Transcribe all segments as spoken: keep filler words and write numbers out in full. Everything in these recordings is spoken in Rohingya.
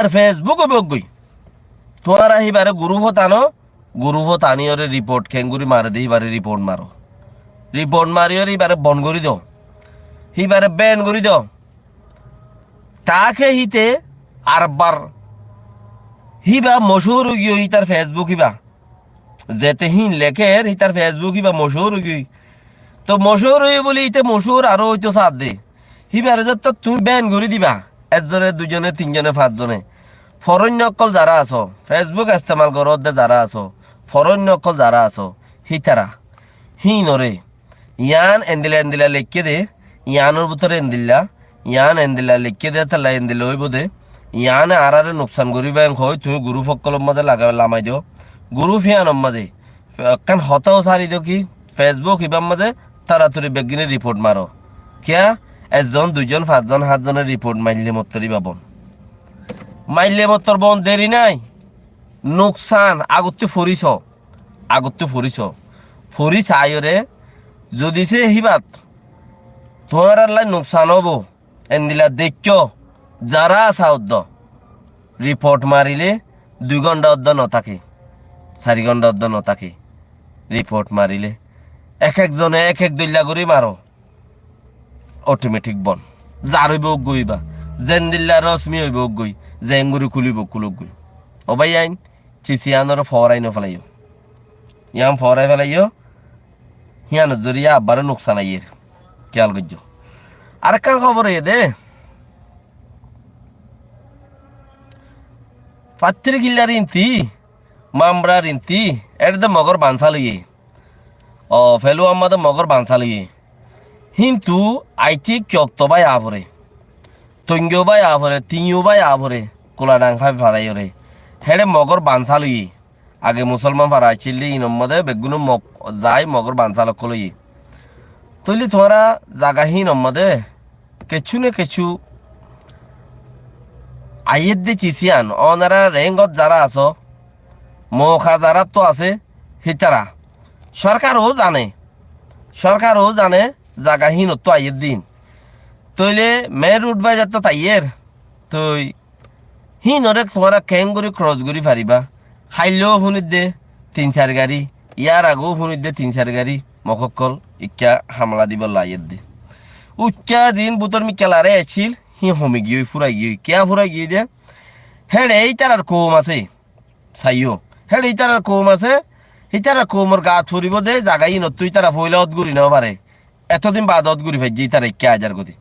Ar Facebook óibo goi. Tuáñra híbare gurúfot ano, gurúfot aníyore riport keéngorí mare de, híbare riport maro. Riport mariyóre híbare bon gorí do. Híbare ben gorí do. Taáke híte ar ebbar híba mocúor ói giyói, hítar Facebook híba. Zete híin lekér, hítar Facebook híba mocúor ói giyói. Toh mocúor óiye bóli íte mocúor aró óito saádde. Híbare zettó tuñí ben gorí diba, ekzone, duizone, tinzone, fañszone, foróinna ókkol zará asó, Facebook estemal goródde zará asó, foróinna ókkol zará asó, hítara, híinoré, yián endila endila leikké dé, yiánor bútore endila, yián endila leikké dé, étella endila óibo dé, yiáne añáráre nuksan goríba en hoói tuñí gurúf ókkolor mazé laga-, lamai do. Gurúf yíanor mazé ekkán hotáo sári do ki, Facebook ibár mazé toratori beggúne riport maro. Kiyá? Ekzon, duizon, fañszon, háñtzone riport maille mottor íba bon. Maille mottor bon deri nái. Nuksan agottú forí so, agottú forí so. Forí saiyóre zodi sé híbat tuáñrallá nuksan óibo, endila deikkó, zará asá uddó, riport marilé dui gónda uddó no táke, sair gónda uddó no táke, riport marilé ek ek zone ek ek dóilla gorí maro, otometik bon. Zar óibo uggúa íba, zendilla rosmi óibo uggúa, zengori kúlibo kúl uggúa. Ó báiyain, cisi yíanoré foorai no félaiyó. Yían foorai félaiyó, híanor zoriya abbaró nuksan aiyér. Kiyal goijjó. Arekkán hóbor óiye dé, Fattirikillar inti, Mambrar inti, éçe dé Mogór bansá loiyé. Ó, Feluwa mazé Mogór bansá loiyé. Híntu aití ki okto bái aá foré, Toingo bái aá foré, Tiñu bái aá foré, Kuladhang fái faraiyóre. Héçe Mogór bansá loiyé. Age Musolman fara accíl dé, híinor mazé beggúne Mog zai, Mogór bansá lokkó loiyé. Tóile tuáñra zaga híinor mazé kessú né kessú aiyér dé cis yían, ónora reéngot zará asó, Mog hazaráttú asé, hítara. Sórkar ó zane, sórkar ó zane, zaga híinottú aiyér dé híin. Tóile mein rud bái zattó taiyér, toi híinoré tuáñra keéngorí kros gorí faribá? Háillou fúnidde tin sair garí, yár agóu fúnidde tin sair garí, Mog ókkol ikká hamla dibólla aiyér dé. Uikká ziín bútor mikká larái accíl, híin homi giyói, fúrai giyói. Kiyá fúrai giyói dé? Héçe ítarar koum asé, saiyó. Héçe ítarar koum asé, ítarar koumor gaat foribóu dé, zaga híinottú ítara foóila ót gorí nofaré. Etó din baade ót gorí faijjé ítara ikká aizar godi.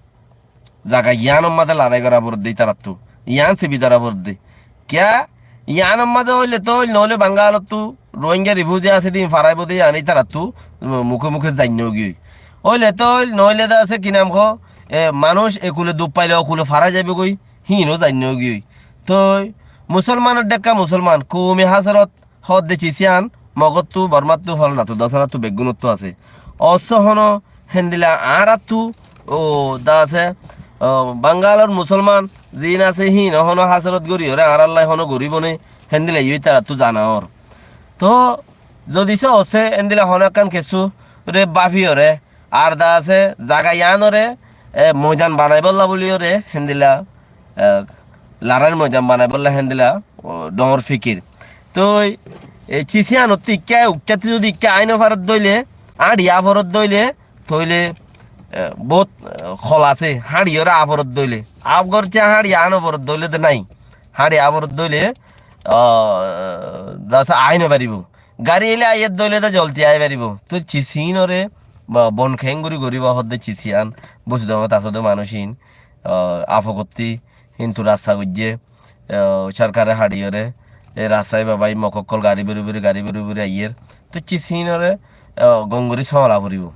Zaga yiánor mazé larái gorá foredde ítarattú. Yián sibi dóra foredde. Kiyá? Yiánor mazé óile tóil, noóile Bangalottú Ruáingga rifuzi asé dé híin faraibóu dé yián ítarattú muke muke zainno giyói. Óile tóil, noóile dé asé ki nam hoó, e, manúic e kule duk faile ó kule farái zaibóu goi, híinó zainno giyói. Toi Musolmanor dhekká Musolman, koumi hásarot, hoódde cis yían Mogóttu, Bormáttú, Folonattú, Dosónattú, beggúnottú asé. Ossó honó héndila añáráttu, ó, dá asé, ó, Bangalor Musolman ziín asé, híin honó hásarot goríyoré añárállai honó goríbou né, héndila yó ítarattú zana ór. Toóu zodi só ossé héndila honó ekkán kessúre báfiyoré, ar dá asé zaga yiánoré, e, moidan banaibólla bóliyoré héndila, e, laráir moidan banaibólla héndila, ó, dhoóñr fikir. Toi, e, cis yíanottú ikká, uikkáttú zodi ikká aái nofaredde óile, háñçi aá foredde óile, tóile, e, boóut, e, hol asé, háñçiyoré aá foredde óile. Aá gorcá háñçi aá noforedde óile dé nái. Háñçi aá foredde óile, ó, dá asé aái nofaribóu. Gari eile aiyér dóile dé zolti aái faribóu. Toi cis híinoré ba bon keéngorí goríba hoódde cis yían, búsi dóñgot asóde manúic híin, ó, afogottí híntu rasta goijjé, ó, sórkare haçiyoré, e rasta íba bái Mog ókkol gari bóri bóri, gari bóri bóri aiyér. Toi cis híinoré, ó, gom gorí sóoñra foribóu.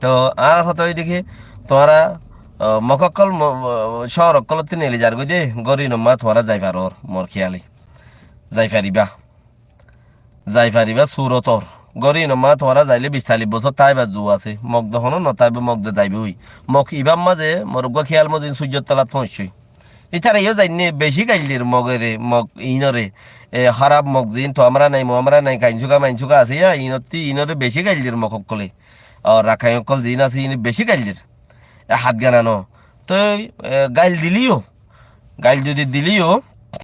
Toóu añár hotá óilde ki, tuáñra, ó, Mog ókkol mo-, mo-, cóor ókkolótti neeli zargói dé, gór híinor mazé tuáñra zai farór, mor kéyale. Zai faribá. Zai faribá, surot ór. Gór híinor mazé tuáñra zailé bic callic bosór táibar zu asé. Mog de honó notáibo, Mog de zaibói. Mog ibár mazé, mor uggúa kéyal mozin súijjor tolat foóñiccói. Ítara yó zainné, bicí gail der Mogoré, Mog iínoré. E, hóraf Mog ziín tuáñra nái, muáñra nái, kainsuka-mainsuka asé yá, iínottí iínoré bicí gail der Mog ókkolé. Ó, Rakhain ókkol ziín asé, iíne bicí gail der. E, hát gana noó. Toi, e, gail dilé yó, gail zodi dilé yó,